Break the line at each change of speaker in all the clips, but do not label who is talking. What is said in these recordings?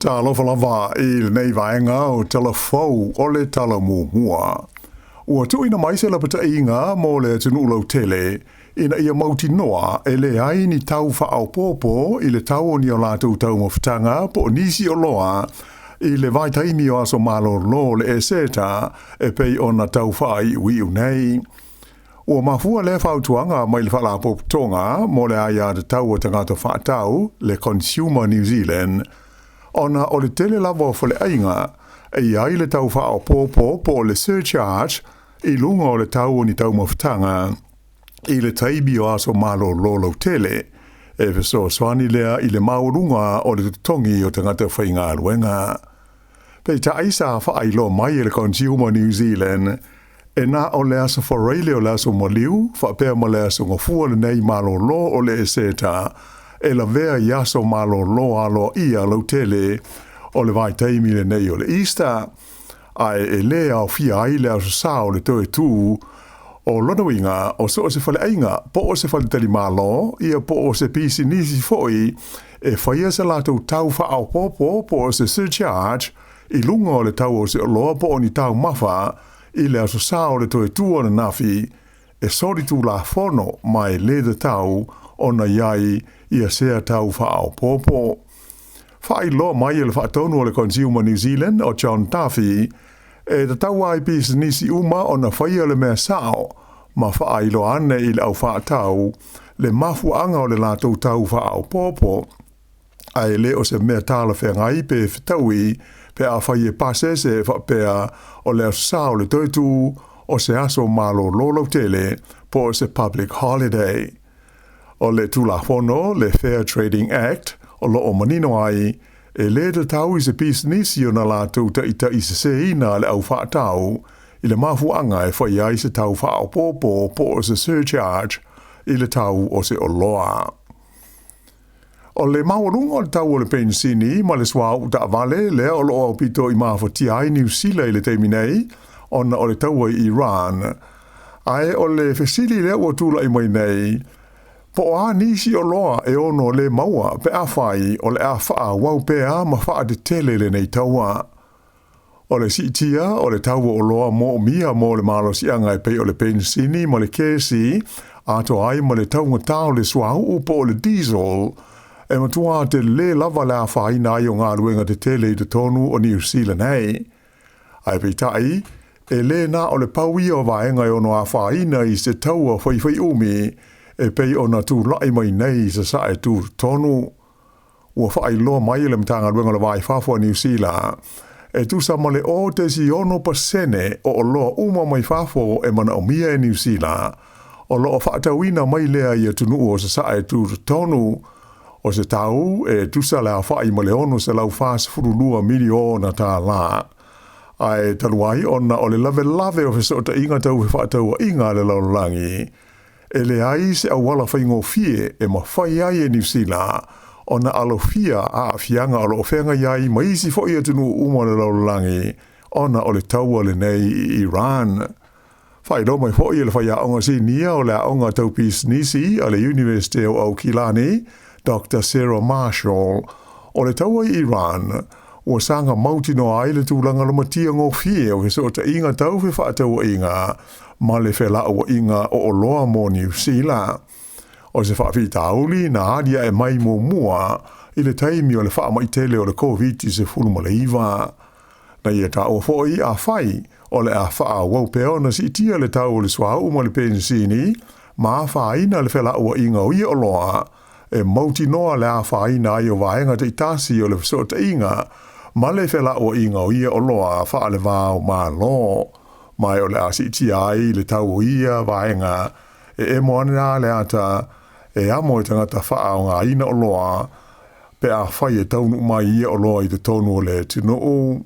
Talofa lava i lenei vaega o Tala Fou o le Tala Muamua. Ua tuuina mai se lapataiga mo le atunuu lautele ina ia mautinoa e leai ni tau faaopoopo i le tau o ni a latou taumafataga po o nisi oloa i le vaitaimi o aso malolo o le Eseta e pei ona tau faaiuiu nei. Ua mafua lea fautuaga mai le Faalapotopotoga mo le Aiatatau a Tagata Faatau, le Consumer New Zealand, ona o le tele lava o faleaiga e i ai le tau faaopoopo po o le surcharge i luga o le tau o ni taumafataga i le taimi o aso malolo lautele, e fesoasoani lea i le maualuga o le totogi o tagata faigaluega. Peitai sa faailoa mai e le Consumer New Zealand, e na o le aso Faraile o le aso Maliu faapea ma le aso Gafua lenei malolo o le Eseta e lavea i aso malolo aloaia lautele o le vaitaimi lenei o le Easter, ae e le aofia ai le aso Sa o le Toe Tū. O lona uiga, o so o se faleaiga, po o se faletalimalo, ia po o se pisinisi foi e faia se latou tau faaopoopo po o se surcharge i luga o le tau o se oloa po o ni taumafa i le aso Sa o le Toe Tū ananafi, e solitulafono ma e le tatau ona i ai ia sea tau faaopoopo. Faailoa mai e le faatonu o le Consumer New Zealand o John Duffy, e tatau lava i pisinisi uma ona faia le mea sao ma faailoa ane i le au faatau le mafuaaga o le latou tau faaopoopo, ae le o se mea talafeagai pe fetaui pe afai e pasese faapea o le aso Sa o le Toe Tū o se aso malolo lautele po o se public holiday. O le Tulafono, le Fair Trading Act, o lo o manino ai, e le tatau i se pisinisi ona latou taitaiseseina le au faatau i le mafuaaga e fai ai se tau faaopoopo po o se surcharge i le tau o se oloa. O le maualuga o le tau o le penisini ma le suauu taavale lea o lo o aupito i mafatia ai Niu Sila i le taimi nei ona o le taua i Iran. Ae o le fesili lea ua tulai mai nei, po o a nisi oloa e ono le maua pe afai o le a faaauau pea ma faatetele lenei taua? O le siitia o le tau o oloa moomia mo le malosiaga e pei o le penisini ma le kesi, atoa ai ma le taugata o le suauu po o le diesel, e matua telē lava le afaina ai o galuega tetele i totonu o Niu Sila nei. Ae peitai, e le na o le pau ia o vaega e ono afaina i se taua faifaiumi e pei ona tulai mai nei i Sasae tutotonu. Ua faailoa mai e le Matagaluega o le Va i Fafo a Niu Sila, e tusa ma le 0.6% o oloa uma mai fafo e manaomia e Niu Sila, o lo o faatauina mai lea i atunuu o Sasae tutotonu, o se tau e tusa le aofai ma le $642 miliona tala. Ae talu ai ona o le lavelave o fesootaiga tau fefaatauaiga a le lalolagi, E leai se auala faigofie e mafai ai e Niu Sila ona alofia aafiaga o lo o feagai ai ma isi foi atunuu uma o le lalolagi ona o le taua lenei i Iran. Faailoa mai foi e le faiaoga sinia o le aoga tau pisinisi a le Iunivesite o Aukilani, Doctor Sarah Marshall, o le taua i Iran ua saga mautinoa ai le tulaga lamatia gofie o fesootaiga tau fefaatauaiga ma le felauaiga o oloa mo Niu Sila. O se faafitauli na aliae mai muamua i le taimi o le faamai tele o le Koviti-19. Na ia taua foi afai o le a faaauau pea ona siitia le tau o le suauu ma le penisini ma afaina le felauaiga o ia oloa, e mautinoa le afaina ai o vaega taitasi o le fesootaiga ma le felauaiga o ia oloa faale-va o Malo, ma o le a siitia ai le tau o ia vaega e emo ane la le ata e amo e tagata faaaogaina oloa pe afai e taunuu mai ia oloa i totonu o le atunuu.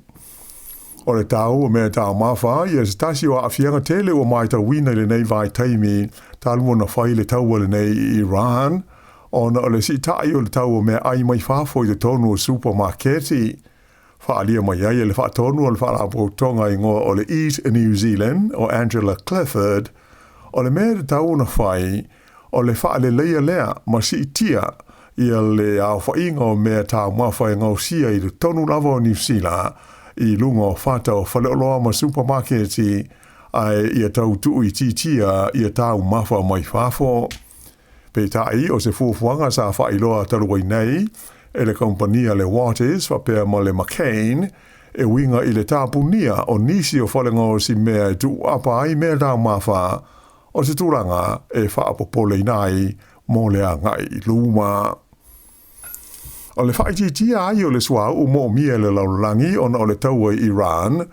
O le tau o mea taumafa ia se tasi o aafiaga tele ua matauina i lenei vaitaimi talu ona fai le taua lenei i Iran, ona o le siitai o le tau o meaai mai fafo i totonu o supamaketi. Faaalia mai ai e le faatonu o le Faalapotopotoga igoa o le Eat New Zealand o Angela Clifford, o le mea e tatau ona fai, o le faaleleia lea ma siitia ia le aofaiga o mea taumafa e gaosia i totonu lava o Niu Sila i luga o fata o faleoloa ma supamaketi, ae ia tau tuuitiitia ia taumafa mai fafo. Peitai, o se fuafuaga sa faailoa talu ai nei e le kamupani a le Waters faapea ma le McCain e uiga i le tapunia o nisi o falegaosi mea e tuuapa ai mea taumafa, o se tulaga e faapopoleina ai mo le agai i luma. O le faaitiitia ai o le suauu moomia e le lalolagi ona o le taua i Iran,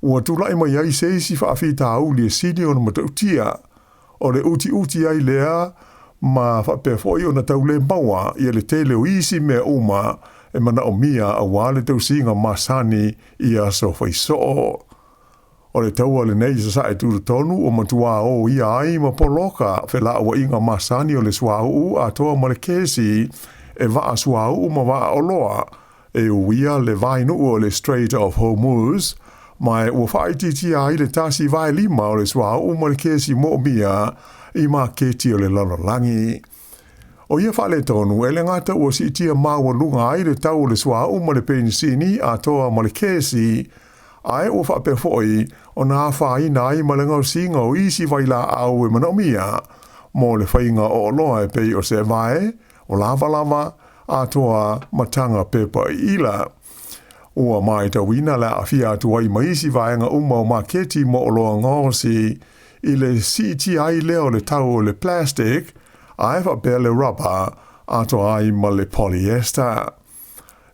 ua tulai mai ai se isi faafitauli e sili ona matautia, o le utiuti ai lea ma faapea foi ona taule maua ia le tele o isi mea uma e manaomia auā le tausiga masani i aso faisoo. O le taua lenei i sasae tutotonu ua matuā o ia ai ma poloka felauaiga masani o le suauu atoa ma le kesi e vaa suauu ma vaa oloa e uia le vainuu o le Strait of Hormuz, ma ua faaitiitia ai le 1/5 o le suauu ma le kesi moomia i maketi o le lalolagi. O ia faaletonu e le gata ua siitia maualuga ai le tau o le suauu ma le penisini atoa ma le kesi, ae ua faapea foi ona afaina ai ma le gaosiga o isi vailaau e manaomia mo le faiga o oloa e pei o se vae, o lavalava, atoa ma taga pepa iila. Ua matauina le aafia atu ai ma isi vaega uma o maketi mo oloa gaosi i le siitia ai lea o le tau o le plastic, ae faapea le rubber atoa ai ma le polyester.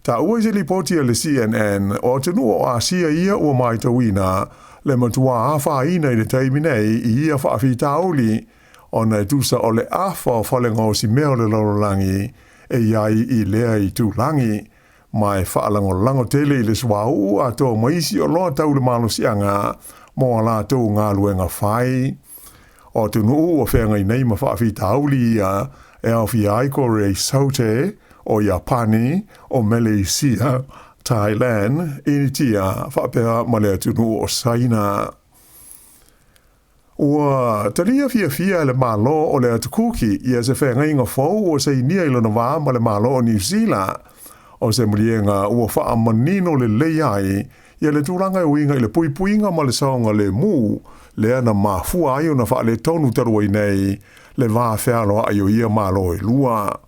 Taua i se lipoti a le CNN, o atunuu o Asia ia ua matauina le matuā afaina i le taimi nei i ia faafitauli, ona e tusa o le afa o falegaosi mea o le lalolagi e i ai i lea itulagi, ma e faalagolago tele i le suauu atoa ma isi oloa tau le malosiaga mo a latou galuega fai. O atunuu ua feagai nei ma faafitauli ia e aofia ai Korea i Saute, o Iapani, o Meleisia, Thailand, Initia, faapea ma le atunuu o Saina. Ua talia fiafia e le Malo o le Atu Kuki ia se feagaiga fou ua sainia i lona vā ma le Malo o Niu Sila, o se maliega ua faamanino lelei ai ia le tulaga e uiga i le puipuiga ma le saogalemu lea na mafua ai ona faaletonu talu ai nei le va fealoai o ia Malo e lua.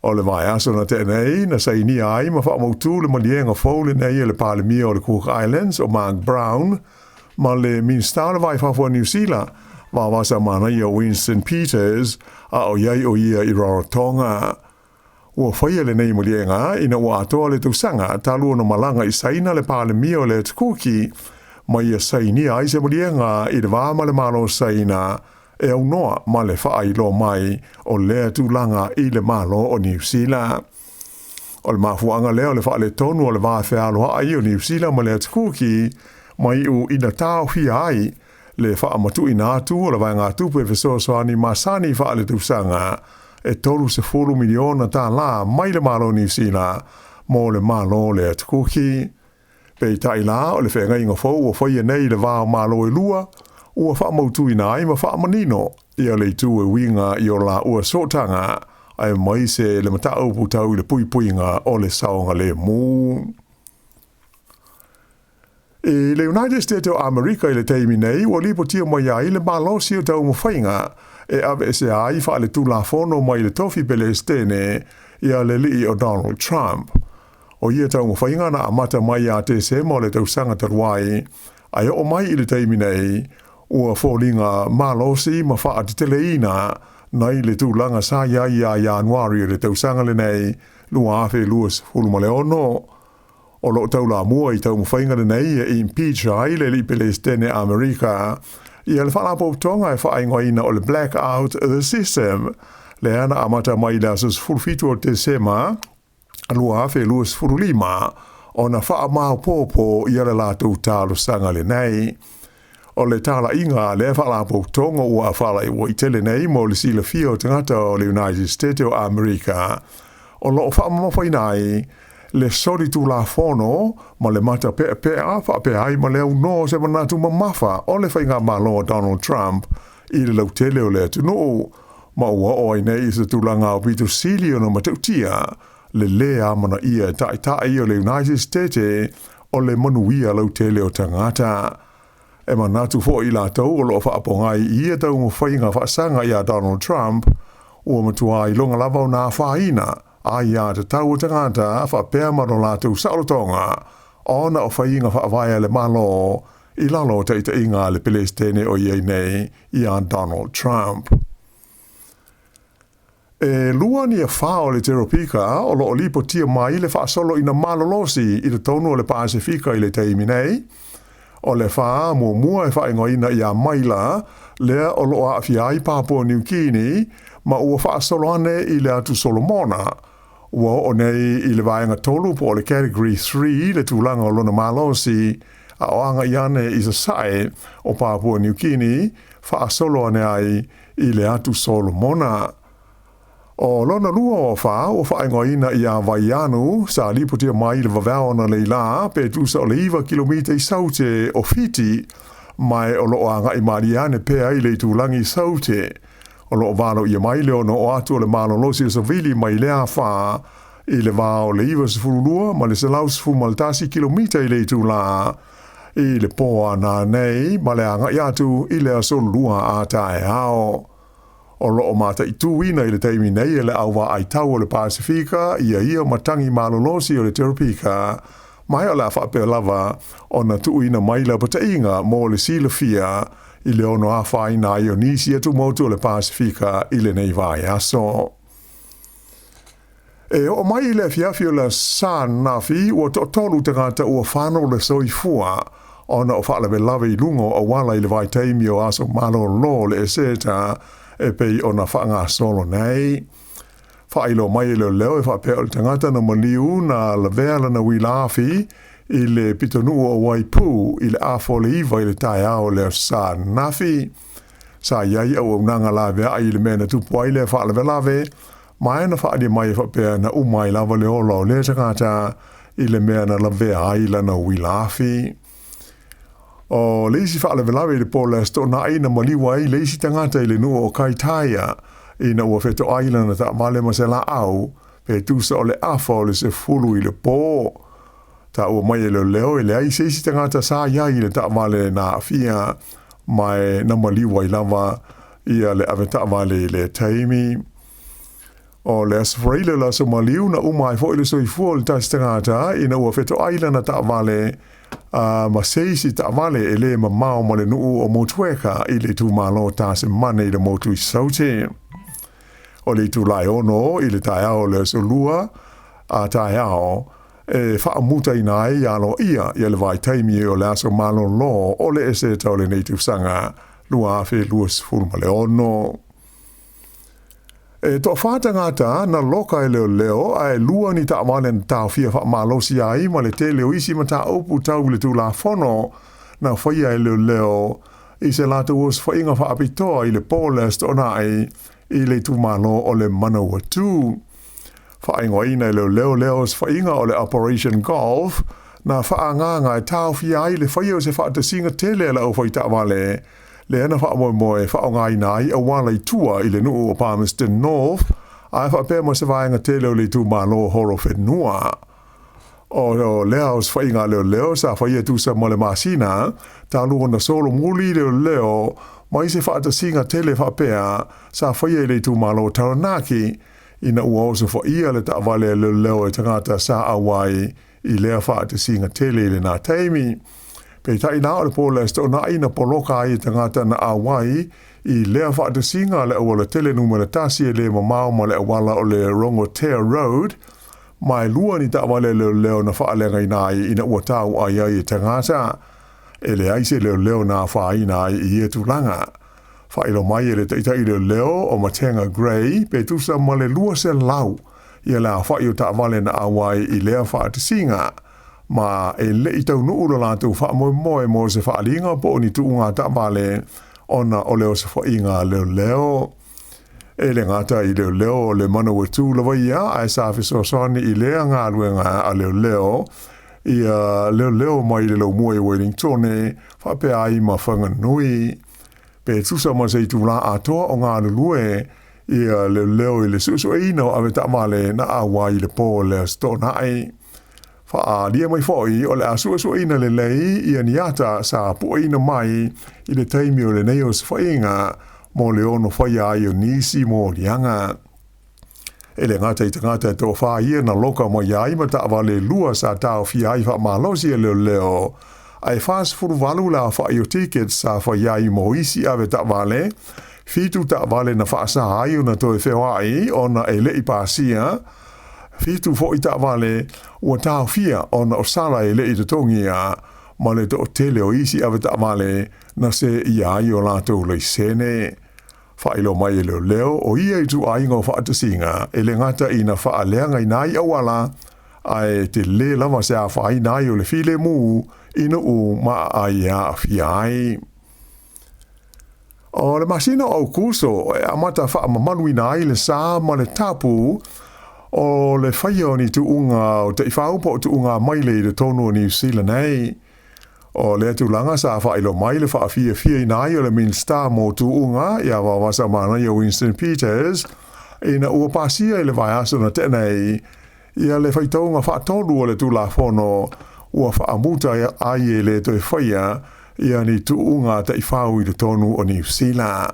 O le vaiaso na tea nei na sainia ai ma faamautū le maliega fou lenei e le Palemia o le Cook Islands o Mark Brown ma le Minisita o le Va i Fafo a Niu Sila, Vavasa Manaia Winston Peters, a o i ai o ia i Rarotonga. Ua faia lenei maliega ina ua atoa le tausaga talu ona malaga i Saina le Palemia o le Atu Kuki ma ia sainia ai se maliega i le va ma le Malo o Saina e aunoa ma le faailoa mai o lea tulaga i le Malo o Niu Sila. O le mafuaaga lea o le faaletonu o le va fealoai o Niu Sila ma le Atu Kuki ma iu ina taofia ai le faamatuuina atu o le vaegatupe fesoasoani masani faaletausaga e $30 miliona tālā mai le Malo o Niu Sila mo le Malo o le Atu Kuki. Peitai la, o le feagaiga fou ua faia nei i le va o Malo e lua, ua faamautuina ai ma faamanino ia le itu e uiga i o laua sootaga, aemaise le mataupu tau i le puipuiga o le saogalemu. I le United States o Amerika i le taimi nei, ua lipotia mai ai le malosi o taumafaiga e aveesea ai faaletulafono mai le tofi Pelesitene ia le alii o Donald Trump. O ia taumafaiga na amata mai ia Tesema o le tausaga talu ai, ae oo mai i le taimi nei, ua foliga malosi ma faateteleina nai le tulaga sa i ai ia Ianuari o le tausaga lenei 2026. O loo taulamua i taumafaiga lenei e impeach ai le alii Pelesitene Amerika ia le faalapotopotoga e faaigoaina o le Blackout the System, lea na amata mai i le aso 17 o Tesema 2025 ona faamaopoopo ia le latou talosaga lenei. O le talaiga a lea faalapotopotoga ua faalautele nei mo le silafia o tagata o le United States o Amerika, o loo faamamafaina ai le solitulafono ma le matapeapea faapea ai ma le aunoa o se manatu mamafa o le faigamalo a Donald Trump i le lautele o le atunuu. Ma ua oo ai nei i se tulaga aupito sili ona matautia le lē amanaia e Taitai o le United State o le manuia lautele o tagata. E manatu foi i latou o lo o faapogai i ia taumafaiga faasaga ia Donald Trump, ua matua iloga lava ona afaina aiatatau a tagata faapea ma lo latou saolotoga ona o faiga faavae a le Malo i lalo o taitaiga a le Pelesitene o i ai nei ia Donald Trump. E lua ni afa o le teropika o lo o lipotia mai le faasoloina malolosi i totonu o le Pasefika i le taimi nei. O le afa muamua e faaigoaina ia Maila, lea o lo o aafia ai Papua Niu Kini, ma ua faasolo ane i le Atu Solomona. Ua oo nei i le vaega 3 po o le Category 3 le tulaga o lona malosi, a o agai ane i sasae o Papua Niu Kini, faasolo ane ai i le Atu Solomona. O lona lua o afa ua faaigoaina ia Vaianu, sa lipotia mai i le vaveao analeila pe tusa o le 9 kilomita i saute o Fiti, ma o lo o agai malie ane pea i le itulagi i saute. O lo o valoia mai le ono oo atu o le malolosi o savili mai lea afa i le va o le 92 ma le 111 kilomita i le itula i le pō a nanei ma le agai atu i le aso Lua a taeao. O lo o mataituina i le taimi nei e le Au Vaai Tau o le Pasefika ia ia matagi malolosi o le teropika, ma o le a faapea lava ona tuuina mai lapataiga mo le silafia i le ono afaina ai o nisi atumotu o le Pasefika i lenei vaiaso. E oo mai i le afiafi o le aso ananafi, ua toatolu tagata ua fano le soifua ona o faalavelave i luga o auala i le vaitaimi o aso malolo o le Eseta e pei ona faagasolo nei. Faailoa mai e leoleo e faapea o le tagata na maliu na lavea lana uila afi i le pitonuu o Waipu i le afa o le 9 i le taeao o le aso ananafi. Sa i ai auaunaga laveai i le mea na tupu ai lea faalavelave, ma e na faaalia mai e faapea na uma ai lava le ola o lea tagata i le mea na lavea ai lana uila afi. O le isi faalavelave i le po o le Aso Toonai na maliu ai le isi tagata i le nuu o Kaitaia ina ua fetoai lana taavale ma se laau pe tusa o le afa o le 10 i le po. Taua mai e leoleo e leai se isi tagata sa i ai i le taavale na aafia, ma e na maliu ai lava ia le avetaavale i lea taimi. O le Aso Faraile o le Aso Maliu na uma ai foi le soifua o le tasi tagata ina ua fetoai lana taavale ma se isi taavale e le mamao ma le nuu o Motueka i le itumalo o Tasemane i le motu i Saute. O le itula e 6 i le taeao o le Aso Lua a taeao e faamutaina ai aloaia ia le vaitaimi o le aso malolo o le Eseta o lenei tausaga 2026. E toafa tagata na loka e leoleo ae lua ni taavale na taofia faamalosi ai ma le tele o isi mataupu tau i le Tulafono na faia e leoleo i se latou osofaiga faapitoa i le po o le Aso Toonai i le itumalo o le Manawatu. Faaigoaina e leoleo lea osofaiga o le Operation Golf na faaagaaga e taofia ai le faia o se faatasiga tele a le aufaitaavale lea na faamoemoe e faaaogaina ai auala i tua i le nuu o Palmerston North ae faapea ma se vaega tele o le itumalo Horowhenua. O lea osofaiga a leoleo sa faia tusa ma le masina talu ona solomuli leoleo mai se faatasiga tele faapea sa faia i le itumalo o Taranaki ina ua osofaia le taavale a leoleo e tagata sa auai i lea faatasiga tele i lena taimi. Peitai la o le po o le Aso Toonai na poloka ai e tagata na auai i lea faatasiga le auala tele numera 1 e le mamao ma le auala o le Rongotea Road, ma e lua ni taavale a leoleo na faaleagaina ai ina ua tauai ai e tagata. E leai se leoleo na afaina ai i ia tulaga. Faailoa mai e le taitai leoleo o Matenga Gray pe tusa ma le 200 ia le aofai o taavale na auai i lea faatasiga, ma e le i taunuu lo latou faamoemoe mo se faaliga po o ni tuuga taavale ona o le osofaiga a leoleo. E le gata i leoleo o le Manawatu lava ia, ae sa fesoasoani i lea galuega a leoleo ia leoleo mai le laumua i Wellingtone faapea ai ma Whanganui. Pe tusa ma se itula atoa o galulue ia leoleo i le suesueina o avetaavale na auai i le po o le Aso Toonai. Faaalia mai foi o le a suesueina lelei ia ni ata sa pueina mai i le taimi o lenei osofaiga mo le ono faia ai o nisi moliaga. E le gata i tagata e toafa ia na loka mai ai ma taavale e lua sa taofia ai faamalosi e leoleo, ae 48 le aofai o tickets sa faia ai mo isi avetaavale, fitu taavale na faasa ai ona toe feoai ona e le i pasia, fitu foi taavale ua taofia ona o sala e le i totogia, ma le toatele o isi avetaavale na seeia ai o latou laisene. Faailoa mai e leoleo o ia ituaiga o faatasiga e le gata ina faaleagaina ai auala, ae tele lava se afaina ai o le filemu i nuu ma aai e aafia ai. O le masina o Aokuso e amata faamamaluina ai le sa ma le tapu o le faia o ni tuuga o taifau po o tuuga maile i totonu o Niu Sila nei. O lea tulaga sa faailoa mai le faafiafiaina ai o le Minisita mo Tuuga ia Vaovasamanaia Winston Peters ina ua pasia i le vaiaso na tea nei ia le faitauga faatolu o le Tulafono ua faamuta ai e le toe faia ia ni tuuga taifau i totonu o Niu Sila.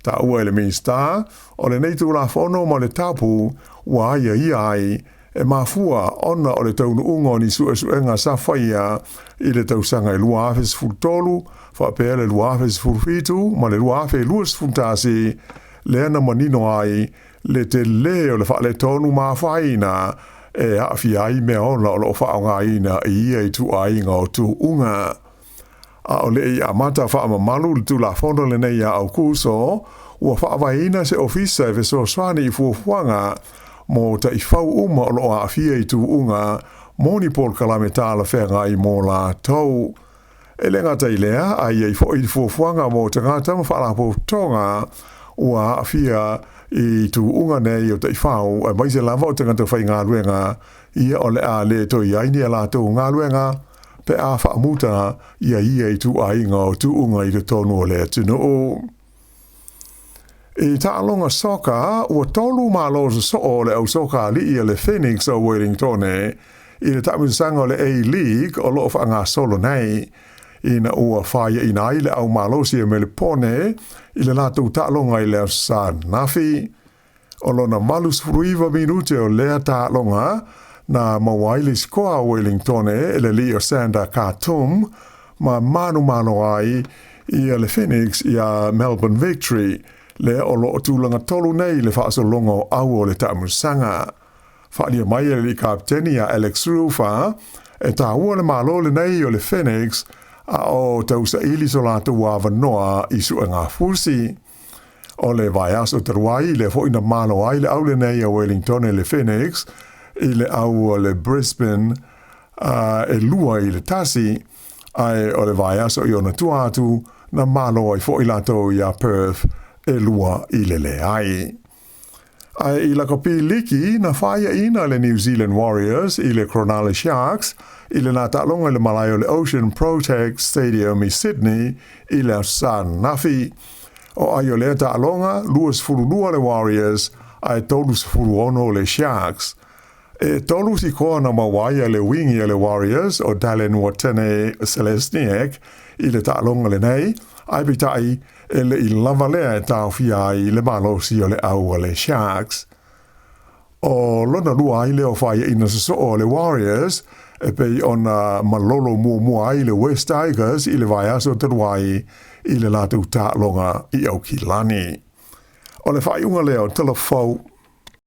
Taua e le Minisita, o lenei Tulafono ma le tapu ua aiaia ai e mafua ona o le taunuuga o ni suesuega sa faia i le tausaga e 2013 faapea le 2017 ma le 2021, lea na manino ai le tele o le faaletonu ma afaina e aafia ai meaola o lo o faaaogaina i ia ituaiga o tuuga. A o le i amata faamamalu le Tulafono lenei ia Aukuso, ua faavaeina se ofisa e fesoasoani i fuafuaga mo taifau uma o lo o aafia i tuuga mo ni polokalame talafeagai mo latou. E le gata i lea, a i ai foi fuafuaga mo tagata ma faalapotopotoga ua aafia i tuuga nei o taifau, aemaise lava o tagata faigaluega ia o le a le toe i ai ni a latou galuega pe a faamuta ia ia ituaiga o tuuga i totonu o le atunuu. I taaloga soka, ua tolu malo sosoo o le au soka alii a le Phoenix o Wellingtone i le taamilosaga o le A-League o lo o faagasolo nei, ina ua faiaina ai le au malosi o Melepone i le latou taaloga i le Aso Sa ananafi. O lona 89 minute o lea taaloga na maua ai le sikoa a Wellingtone e le alii o Sander Khartoum ma manumalo ai ia le Phoenix iā Melbourne Victory, lea o lo o tulaga tolu nei i le faasologa o au o le taamilosaga. Faaalia mai e le alii kapeteni ia Alex Rufer, e taua le malo lenei o le Phoenix a o tausaili so latou avanoa i suegafusi. O le vaiaso talu ai, lea foi na malo ai le au lenei a Wellington e le Phoenix i le au o le Brisbane e 2-1, ae o le vaiaso i ona tua atu na malo ai foi latou iā Perth e 2-0. Ae i lakapi liki, na faiaina le New Zealand Warriors i le Cronulla Sharks i le la taaloga i le malae o le Ocean Protech Stadium i Sydney i le Aso Sa ananafi. O ai o lea taaloga, 22 le Warriors ae 36 le Sharks. E tolu sikoa na maua ai a le wingi a le Warriors o Dallin Watene-Selesniak i le taaloga lenei, ae peitai, e le i lava lea e taofia ai le malosi o le au a le Sharks. O lona lua ai lea o faiaina sosoo a le Warriors e pei ona malolo muamua ai le West Tigers i le vaiaso talu ai i le latou taaloga i Aukilani. O le faaiuga lea o Tala Fou.